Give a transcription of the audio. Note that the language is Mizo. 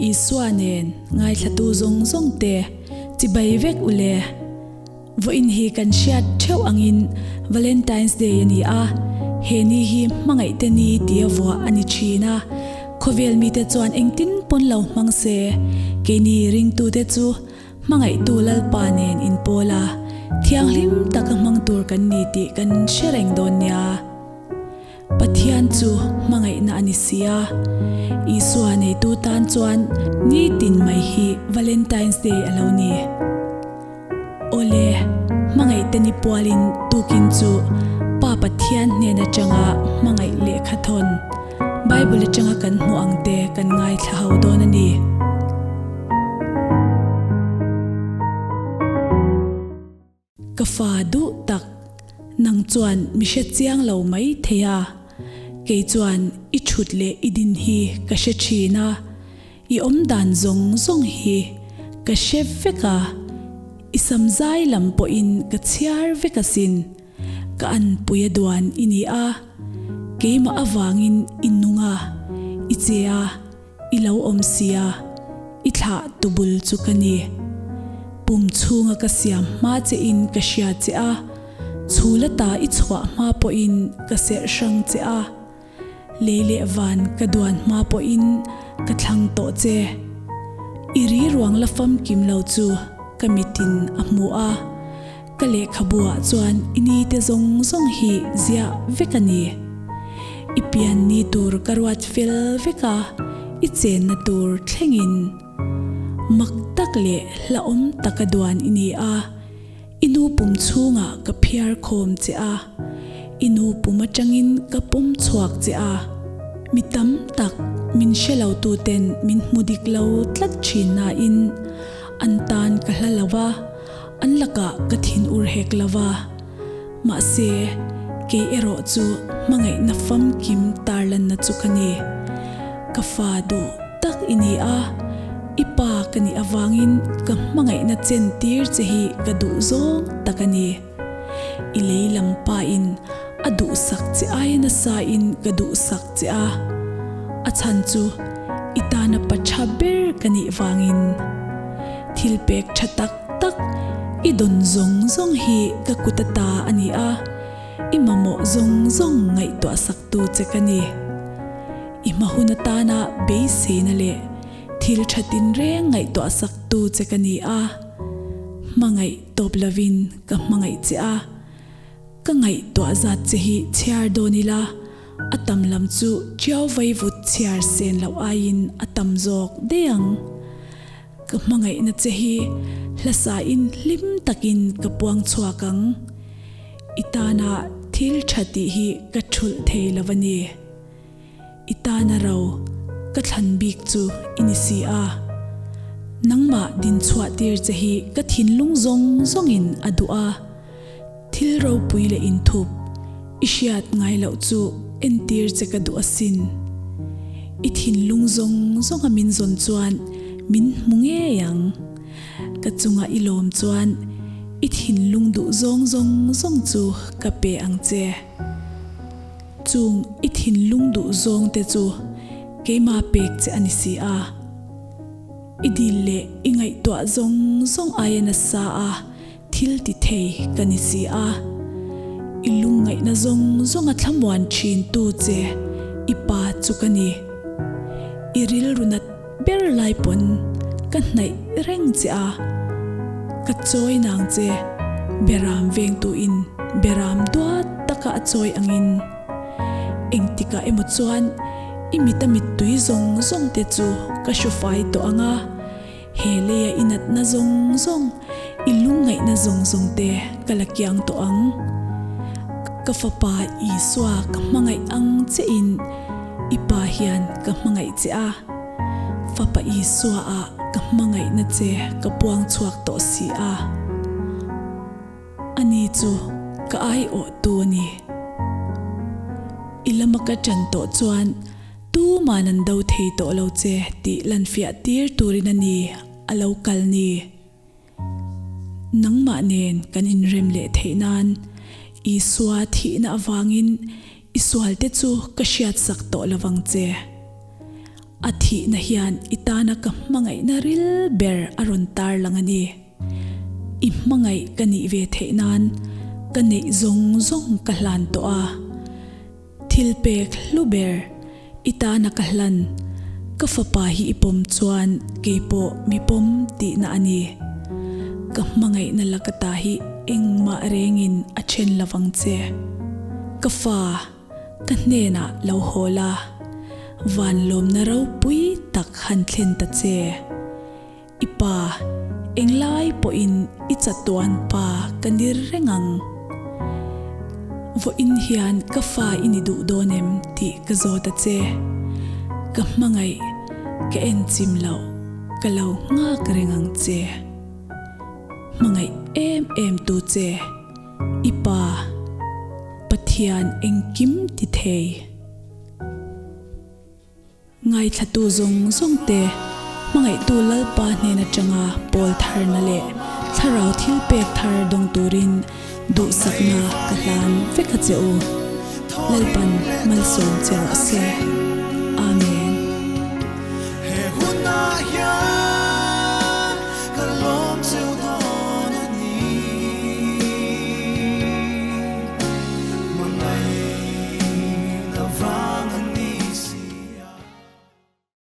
Isua nen ngaithlatu zawng zawng te chibai vek u le. Vawiin hi kan hriat theuh angin Valentine's Day a ni a, he ni hi hmangaihte ni tia vuah a ni thin a, khawvel mite chuan engtin pawn lo hmang se, keini ringtute chu hmangaihtu Lalpa nen inpawl a, thianghlim taka hmang tur kan ni tih kan hre reng dawn nia. Pathian chu hmangaihna a ni si a, Isua neitu tan chuan nitin mai hi Valentine's Day a lo ni. Awle, hmangaihte ni pualin tukin chu Pa Pathian hnen atanga hmangaih lehkha thawn, Bible atanga kan hmuh ang te kan ngaithla ho dawn a ni. Ka fa duh tak, nang chuan mi hre chiang lo mai thei a, kei chuan i thut leh i din hi ka hre thin a, i awm dan zawng zawng hi ka hre vek a, i sam zai lam pawhin ka chhiar vek asin, ka anpui a duan i ni a, keimah avangin i nung a, i che a. I lo awm sia, i thlah tu bul chu ka ni. Pum chhunga ka siam hma che in ka hria che a, chhula ta i chhuah hma pawhin ka serh hrang che a, lei leh van ka duan hma pawhin ka thlang tawh che. I ri ruang la famkim lo chu ka mitin a hmu a, Ka lehkhabu ah chuan i ni te zawng zawng hi ziah vek a ni. I pian ni tur ka ruat fel vek a, i chenna tur thlengin. Mak tak leh hlauhawm taka duan i ni a, i nu pum chhungah ka phiar khawm che a, i nu pum atangin ka pawm chhuak che a. Mi tam tak min hre lo tuten min hmu dik lo tlat thin nain an tan ka hla lo va. An lakah ka thin ur hek lo va, mahse, kei erawh chu hmangaihna famkim tarlanna chu ka ni. Ka fa duh tak i ni a, i pa ka nih avangin ka hmangaihna chen tir che hi ka duh zawng tak a ni. I lei lam pain a duhsak che aia nasain ka duhsak che a, a chhan chu i tana pa tha ber ka nih vangin. Thil pek tha tak tak i dawn zawng zawng hi ka kut ata a ni a, i mamawh zawng zawng ngaihtuah sak tu che ka ni. I hma hun atana beiseina leh thil tha tinreng ngaihtuah sak tu che ka ni a, hmangaih tawp lovin ka hmangaih che a, ka ngaihtuah zat che hi chhiar dawn ila a tam lam chu chiau vaivut chhiar sen loh aiin a tam zawk daih ang. Ka hmangaihna che hi hlasain hlim takin ka puang chhuak ang. I tana thil tha tih hi ka thulh thei lo a ni. I tana ro ka thlan bik chu i ni si a. Nangmah din chhuah tir che hi ka thinlung zawng zawngin a duh a. Thil ropui leh inthup i hriat ngai loh chu entir che ka duh asin. I thinlung zawng zawnga min zawn chuan min hmu ngei ang. Ka chunga i lawm chuan i thinlung duh zawng zawng zawng chu ka pe ang che. Chung i thinlung duh zawng te chu keimah pek che a ni si a. I dil leh i ngaihtuah zawng zawng aia nasa a. Thil ti thei ka ni si a, i lungngaihna zawng zawnga thlamuan thin tu che i pa chu ka ni. I rilru nat ber lai pawn ka hnaih reng che a, ka chawi nang che Beram vengtuin Beram duat taka a chawi angin. Engtikah emaw chuan i mita mittui zawng zawng te chu ka hrufai tawh ang a, He leia i natna zawng zawng, i lungngaihna zawng zawng te ka la kiang tawh ang. Ka fapa Isua ka hmangaih ang che in i pa hian ka hmangaih che a. Fapa Isua ah ka hmangaihna che ka puang chhuak tawh si a. Ani chu ka aiawh tu a ni. I lama ka ṭan tawh chuan Tuman an do thei tawh lo che tih lanfiah tir turin a ni a lo kal ni. Nangmah nen kan inrem leh theih nan Isua thihna avangin i sualte chu ka hriatsak tawh lovang che. A thihna hian i tana ka hmangaihna ril ber a rawn tarlang a ni. I hmangaih ka nih ve theih nan ka neih zawng zawng ka hlan tawh a. Thil pek hlu ber i tana ka hlan, ka fapa hi i pawm chuan kei pawh mi pawm tihna a ni. Ka hmangaihna laka ta hi engmah rengin a then lovang che. Ka fa, ka hnenah lo haw la, vanlawmna ropui tak han thlen ta che. I pa, englai pawhin i chatuan pa ka ni reng ang. Vawiin hian ka fa i ni duh dawn em tih ka zawt a che. Ka hmangaih, ka enchim loh, ka lo nghak reng ang che. Hmangaih em em tu che, i pa, Pathian engkim ti thei. Ngaithlatu zawng zawng te, hmangaihtu Lalpa hnen atanga pawl tharna leh thlarau thil pek thar dawng turin duhsakna ka hlan vek a che u. Lalpan malsawm che rawh se. Amen. He hunah hian ka lawm cheu dawn a ni.